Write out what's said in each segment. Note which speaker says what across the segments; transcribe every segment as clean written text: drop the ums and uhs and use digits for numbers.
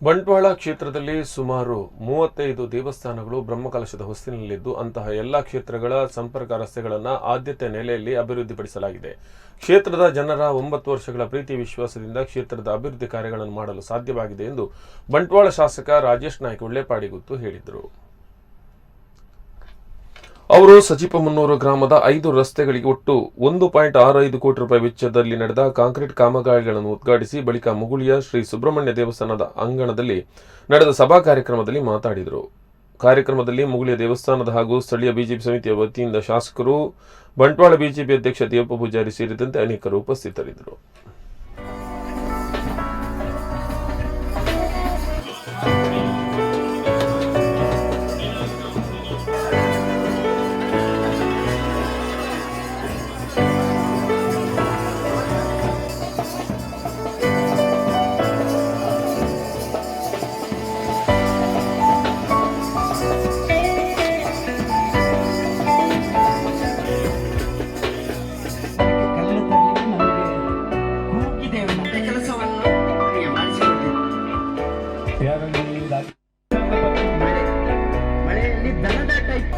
Speaker 1: ಬಂಟ್ವಾಳ ಕ್ಷೇತ್ರದಲ್ಲಿ ಸುಮಾರು 35 ದೇವಸ್ಥಾನಗಳು ಬ್ರಹ್ಮಕಲಶದ ಹೊಸ್ತಿಲಿನಲ್ಲಿದ್ದು, ಅಂತಹ ಎಲ್ಲ ಕ್ಷೇತ್ರಗಳ ಸಂಪರ್ಕ ರಸ್ತೆಗಳನ್ನು ಆದ್ಯತೆ ನೆಲೆಯಲ್ಲಿ ಅಭಿವೃದ್ಧಿಪಡಿಸಲಾಗಿದೆ. ಕ್ಷೇತ್ರದ ಜನರ 9 ವರ್ಷಗಳ ಪ್ರೀತಿ ವಿಶ್ವಾಸದಿಂದ ಕ್ಷೇತ್ರದ ಅಭಿವೃದ್ಧಿ ಕಾರ್ಯಗಳನ್ನು ಮಾಡಲು ಸಾಧ್ಯವಾಗಿದೆ ಎಂದು ಬಂಟ್ವಾಳ ಶಾಸಕ ರಾಜೇಶ್ ನಾಯ್ಕ್ ಉಳ್ಳೇಪಾಡಿಗುತ್ತು ಹೇಳಿದರು. ಅವರು ಸಜಿಪಮುನ್ನೂರು ಗ್ರಾಮದ ಐದು ರಸ್ತೆಗಳಿಗೆ ಒಟ್ಟು 1.65 ಕೋಟಿ ರೂಪಾಯಿ ವೆಚ್ಚದಲ್ಲಿ ನಡೆದ ಕಾಂಕ್ರೀಟ್ ಕಾಮಗಾರಿಗಳನ್ನು ಉದ್ಘಾಟಿಸಿ ಬಳಿಕ ಮುಗುಳಿಯ ಶ್ರೀ ಸುಬ್ರಹ್ಮಣ್ಯ ದೇವಸ್ಥಾನದ ಅಂಗಣದಲ್ಲಿ ನಡೆದ ಸಭಾ ಕಾರ್ಯಕ್ರಮದಲ್ಲಿ ಮಾತಾಡಿದರು. ಕಾರ್ಯಕ್ರಮದಲ್ಲಿ ಮುಗುಳಿಯ ದೇವಸ್ಥಾನದ ಹಾಗೂ ಸ್ಥಳೀಯ ಬಿಜೆಪಿ ಸಮಿತಿಯ ವತಿಯಿಂದ ಶಾಸಕರು, ಬಂಟ್ವಾಳ ಬಿಜೆಪಿ ಅಧ್ಯಕ್ಷ ದೇವಪ್ಪ ಪೂಜಾರಿ ಸೇರಿದಂತೆ ಅನೇಕರು ಉಪಸ್ಥಿತರಿದ್ದರು.
Speaker 2: ಕಲ್ಲು ತರಲಿಕ್ಕೆ ನಮಗೆ ಕೂಗಿದ್ದೇವೆ.
Speaker 3: ಕೆಲಸವನ್ನು ನನಗೆ ಮಾಡಿಸಿಕೊಟ್ಟಿದ್ದರು. ಮಳೆ ಮಳೆಯಲ್ಲಿ ದನದ ಟೈಪ್.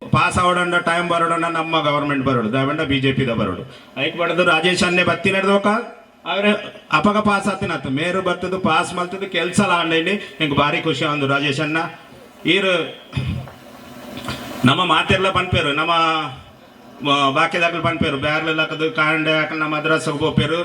Speaker 4: ಪಾಸ್ ಆವಡಂಡ ಟೈಮ್ ಬರೋಡಣ್ಣ, ನಮ್ಮ ಗವರ್ಮೆಂಟ್ ಬರೋಡು ದಾವಂಡ ಬಿಜೆಪಿದ ಬರೋಡು. ಐಕ್ ಬಡದು ರಾಜೇಶ್ ಅನ್ನೆ ಬತ್ತಿ ನಡೆದೋಕ ಅವ್ರೆ ಅಪಗ ಪಾಸ್ ಆತಿನತ್ತು ಮೇರು ಬರ್ತದು ಪಾಸ್ ಮಲ್ತದ್ದು ಕೆಲಸ ಆಂಡೈನಿ. ಹಿಂಗೆ ಭಾರಿ ಖುಷಿ ಒಂದು ರಾಜೇಶ್ ಅಣ್ಣ. ಈರು ನಮ್ಮ ಮಾತೆಲ್ಲ ಪನ್ಪೇರು, ನಮ್ಮ ಬಾಕಿದಾಗಲು ಪನ್ಪೇರು, ಬ್ಯಾರ್ಲೆಲ್ಲ ಹಾಕದು ಕಾಂಡೆ ಹಾಕಲು ನಮ್ಮ ಮದ್ರಾಸಿಗೆ ಪೋಪೇರು,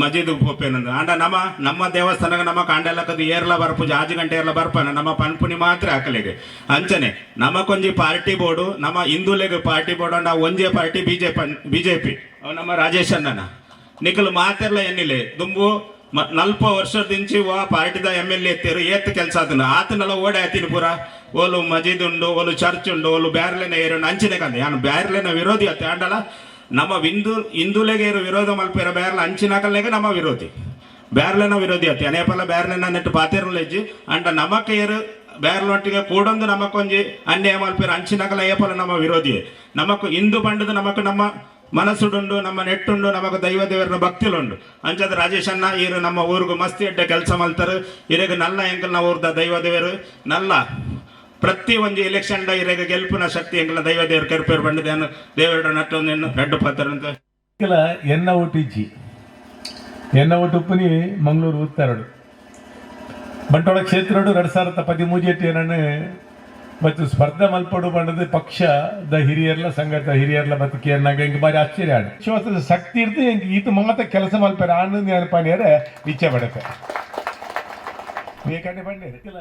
Speaker 4: ಮಜೀದ್ಗೆ ಪೋಪೇರು ಅಂದ. ಅಂಡ ನಮ್ಮ ನಮ್ಮ ದೇವಸ್ಥಾನಕ್ಕೆ ನಮ್ಮ ಕಾಂಡೆ ಹಾಕದು ಏರ್ಲ ಬರ್ಪುಜ, ಆಜು ಗಂಟೆ ಏರ್ಲ ಬರ್ಪಾನ. ನಮ್ಮ ಪನ್ಪುನಿ ಮಾತ್ರ ಹಾಕಲಿಗೆ. ಅಂಚನೆ ನಮಕೊಂಜಿ ಪಾರ್ಟಿ ಬೋರ್ಡು, ನಮ್ಮ ಹಿಂದೂಲೆಗ್ ಪಾರ್ಟಿ ಬೋರ್ಡು ಅಂಡ ಒಂಜೇ ಪಾರ್ಟಿ ಬಿಜೆಪಿ, ಬಿಜೆಪಿ. ಅವು ನಮ್ಮ ರಾಜೇಶ್ ಅಣ್ಣನ. ನಿಖಲ್ ಮಾತೆಲ್ಲ ಎನ್ನಿಲೆ ದುಂಬು 40 ವರ್ಷದಿಂಚಿ ವಾ ಪಾರ್ಟಿದ ಎಮ್ ಎಲ್ ಎ ಎತ್ತೇರು, ಏತ್ ಕೆಲಸ ಆತನ ಆತನೆಲ್ಲ ಓಡೆ ಆತೀನಿ ಪೂರ. ಓಲು ಮಜೀದ್ ಉಂಡು, ಓಲು ಚರ್ಚ್ ಉಂಡು, ಓಲು ಬ್ಯಾರ್ಲೆನ ಏರು ಅಂಚಿನೆ ಕಂದೆ. ಯಾನು ಬ್ಯಾರ್ಲೆನ ವಿರೋಧಿ ಅತ್ತೆ. ಅಂಡಲ ನಮ್ಮ ಹಿಂದೂ ಹಿಂದೂಲೆಗೆ ಏರು ವಿರೋಧ ಮಲ್ಪೇರ ಬ್ಯಾರ್ಲ ಅಂಚಿನಕಲ್ಲೆಗೆ ನಮ್ಮ ವಿರೋಧಿ, ಬ್ಯಾರ್ಲೆನ ವಿರೋಧಿ ಅತ್ತೆ. ಅನೇಪಲ್ಲ ಬ್ಯಾರ್ಲೆನ ನೆಟ್ಟು ಪಾತೇರುಲೆಜ್ಜಿ. ಅಂಡ ನಮಕ್ ಏರು ಬ್ಯಾರ್ಲೊಟ್ಟಿಗೆ ಕೂಡೊಂದು ನಮಕೊಂಜಿ ಅನ್ಯಾಯ ಮಲ್ಪೇರ ಅಂಚಿನಕಲ ಏಪಲ ನಮ್ಮ ವಿರೋಧಿ. ನಮಕ್ ಹಿಂದೂ ಬಂಡದು ನಮಕ್ ನಮ್ಮ ಮನಸ್ಸುಡುಂಡು, ನಮ್ಮ ನೆಟ್ಟುಂಡು, ನಮಗ ದೈವ ದೇವರನ ಭಕ್ತಿಲುಂಡು. ಅಂಚದ ರಾಜೇಶ್ ಅಣ್ಣ ಈರು ನಮ್ಮ ಊರಿಗೂ ಮಸ್ತಿ ಎಡ್ಡೆ ಕೆಲಸ ಮಲ್ತಾರೆ. ಇರೆಗ್ ನಲ್ಲ ಎಂಕಲ್ನ ಊರ್ದ ದೈವ ದೇವರು ನಲ್ಲ ಪ್ರತಿ ಒಂಜಿ ಎಲೆಕ್ಷನ್ ಇರೆಗ್ ಗೆಲ್ಪುನ ಶಕ್ತಿ ಎಂಕಲ್ನ ದೈವ ದೇವರು ಕೆರ್ಪೇರು ಬಂಡಿದ್ದೇನು ದೇವರ ನಟ್ಟೊಂದೇನು ರಡ್ಡು ಪಾತ್ರ ಅಂತ.
Speaker 5: ಕೆಲ ಎನ್ನ ಓಟು ಇಜ್ಜಿ, ಎನ್ನ ಓಟು ಉಪ್ಪುನಿ ಮಂಗಳೂರು ಉತ್ತರಡು ಬಂಟ್ವಾಳ ಕ್ಷೇತ್ರಡು 2013 ಏನನ್ನು ಮತ್ತು ಸ್ಪರ್ಧೆ ಮಲ್ಪಡು ಬಂಡದು ಪಕ್ಷದ ಹಿರಿಯರ್ಲ ಸಂಘದ ಹಿರಿಯರ್ಲ ಬದುಕಿ ಎನ್ನಾಗ ಎಂಕ್ ಬಾರಿ ಆಶ್ಚರ್ಯ ಆಂಡ್. ವಿಶ್ವಾಸದ ಶಕ್ತಿ ಇರ್ದು ಎಂಕ್ ಈತ ಮಾತ ಕೆಲಸ ಮಲ್ಪೆರೆ ಆಂಡ್ ಪನಿಯರೆ ಇಚ್ಛೆ ಪಡಪೆ ಬೇಕಂಡೆ ಬಂಡೇರು.